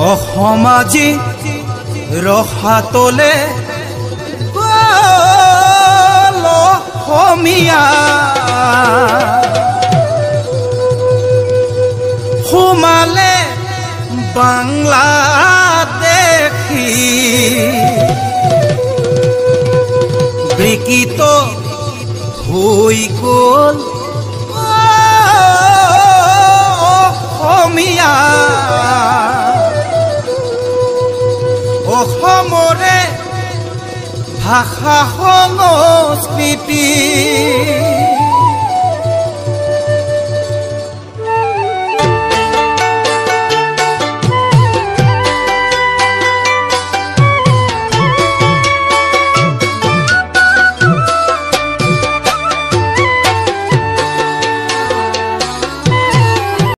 অসম আজি ৰসাতলে গ'ল অসমীয়া। সোমালে বাংলাদেশী, বিকৃত হৈ গ'ল অসমীয়া। অসমৰে ভাষা সংস্কৃতি